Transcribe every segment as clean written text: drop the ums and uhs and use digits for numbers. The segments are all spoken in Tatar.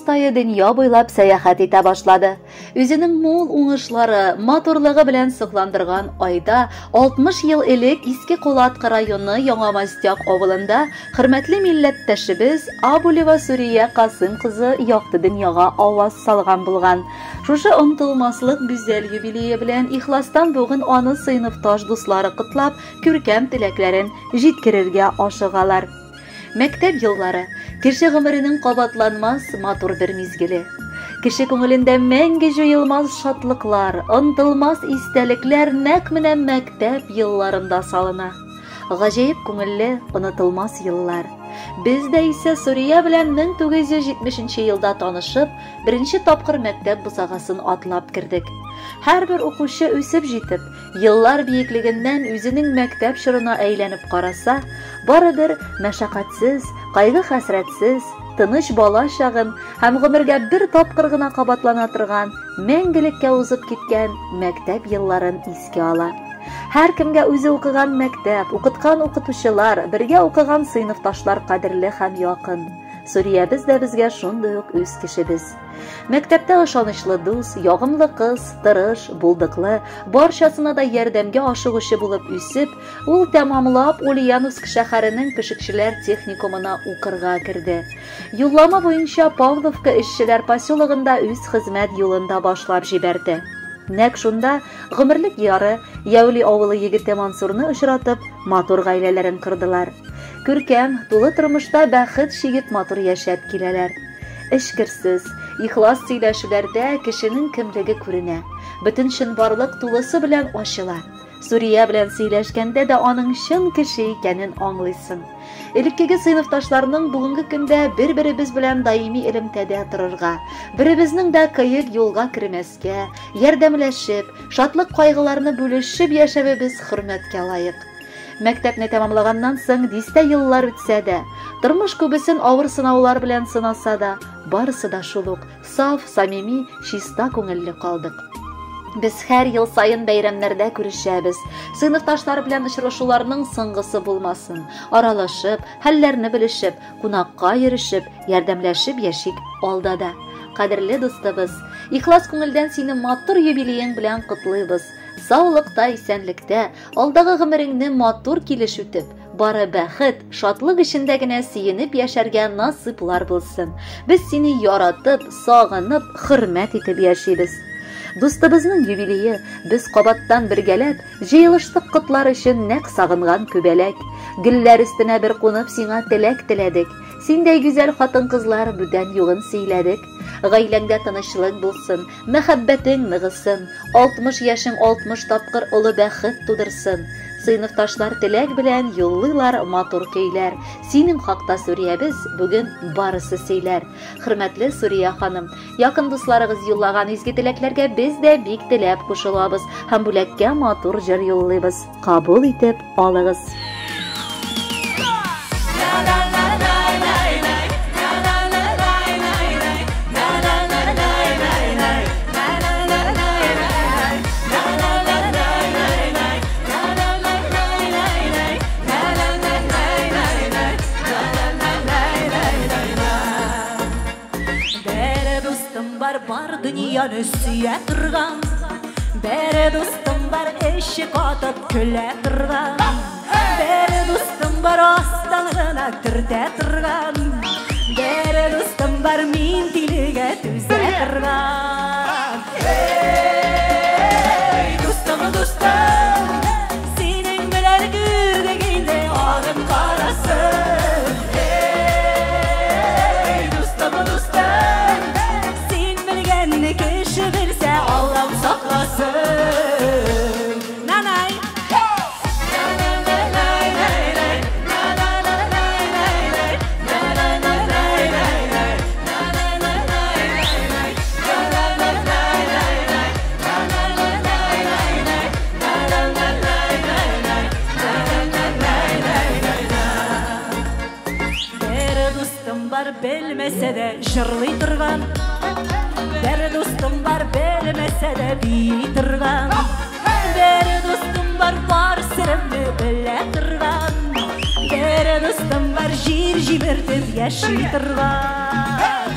абыстае дөнья буйлап сәяхәт итә башлады. Үзенең мул уңышлары, матурлыгы белән сокландырган айда 60 ел элек Иске Кулаткы районы Яңа Мастяк авылында хөрмәтле милләттәшебез Абулева Сүрия Касыйм кызы якты дөньяга аваз салган булган. Шушы онытылмаслык гүзәл юбилее белән ихластан бүген аны сыйныфташ дуслары котлап, күркәм теләкләрен җиткерергә ашыгалар. Мәктәп еллары кеше гомеренең кабатланмас матур бер мизгеле. Кеше күңелендә мәңге җуелмас шатлыклар, онытылмас истәлекләр нәкъ менә мәктәп елларында салына. Гаҗәеп күңелле, онытылмас еллар. Без дә исә Сурия белән 1970 елда танышып, беренче тапкыр мәктәп бусагасын атлап кердек. Һәрбер укучы үсеп җитеп, еллар биеклегеннән үзенең мәктәп чорына әйләнеп караса, барыбер мәшәкатьсез, кайгы-хәсрәтсез, тыныч бала чагын һәм гомергә бер тапкыр гына кабатлана торган, мәңгелеккә узып киткән мәктәп елларын искә ала. Һәркемгә үзе укыган мәктәп, укыткан укытучылар, бергә укыган сыйныфташлар кадерле һәм якын. Сүриябез дә безгә шундый ук үз кешебез. Мәктәптә ышанычлы дус, ягымлы кыз, тырыш, булдыклы, барчасына да ярдәмгә ашыгучы булып үсеп, ул тәмамлап Ульяновск шәһәренең пешекчеләр техникумына укырга керде. Юллама буенча Павловка эшчеләр поселогында үз хезмәт юлын да башлап җибәрде. Нәкъ шунда гомерлек яры, Яүли авылы егете Мансурны очратып, матур гаиләләрен кордылар. Күркәм, тулы тормышта бәхет чигеп матур яшәп киләләр. Эчкерсез, ихлас сөйләшүләрдә кешенең кемлеге күренә. Бөтен чынбарлык тулысы белән ачыла. Сурия белән сөйләшкәндә дә аның чын кеше икәнен аңлыйсың. Элеккеге сыйныфташларның бүгенге көндә бер-беребез белән даими элемтәдә торырга, беребезнең дә кыек юлга кермәскә, ярдәмләшеп, шатлык-кайгыларны бүлешеп яшәвебез хөрмәткә лаек. Мәктәпне тәмамлаганнан соң дистә еллар үтсә дә, тормыш күбесен авыр сынаулар белән сынаса да, барысы да шул ук саф, самими, чиста күңелле калдык. Без һәр ел саен бәйрәмнәрдә күрешәбез. Сыйныфташлар белән очрашуларның соңгысы булмасын. Аралашып, хәлләрне белешеп, кунакка йөрешеп, ярдәмләшеп яшик алда да. Кадерле дустыбыз, ихлас күңелдән сине матур юбилеең белән котлыйбыз. Саулыкта, исәнлектә, алдагы гомереңне матур килеш үтеп, бары бәхет, шатлык эчендә генә сөенеп яшәргә насыйплар булсын. Без сине яратып, сагынып, хөрмәт итеп яшибез. Дустыбызның юбилее, без кабаттан бергәләп, җыелыштык котлар өчен нәкъ сагынган күбәләк. Гөлләр өстенә бер кунып сиңа теләк теләдек. Синдәй гүзәл хатын-кызлар бүтән югын сөйләдек. Гаиләңдә тынычлык булсын, мәхәббәтең ныгысын, 60 яшең 60 тапкыр олы бәхет тудырсын. Сыйныфташлар теләк белән юллыйлар матур көйләр. Синең хакта Сүриябез бүген барысы сөйләр. Хөрмәтле Сүрия ханым, якын дусларыгыз юллаган изге теләкләргә без дә бик теләп кушылабыз һәм бүләккә матур җыр юллыйбыз. Кабул итеп алыгыз. Бар дөньяны сөя торган, бер дустым бар эшек атып көлә торган, бер дустым бар астан гына төртә торган, бер дустым бар мин тилегә түзә торган. Эй, дустым, дустым, синең белән күрдек инде агым карасын. Эй, дустым, дустым, кеше белсә, Аллам сакласын. Нанай! Бер дустым бар белмәсә дә җырлый торган, бер дустым бар белмәсә дә бии торган, бер дустым бар бар серемне белә торган, бер дустым бар җир җимертеп яши торган.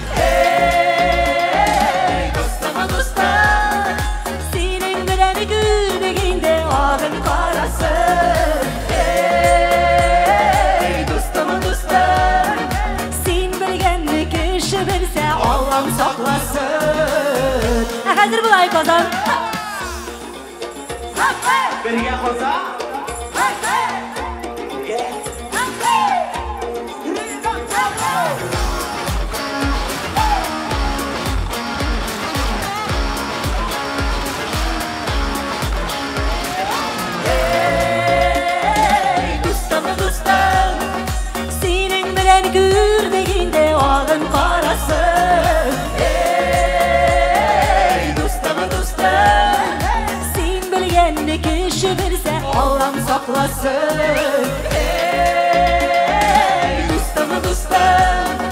Казан. Бергә Казан. Эй, дустым, дустым, синең белән күрдек инде агын карасын. Эй, дустым, дустым, син белгәнне кеше белсә, Аллам сакласын. Эй, дустым, дустым,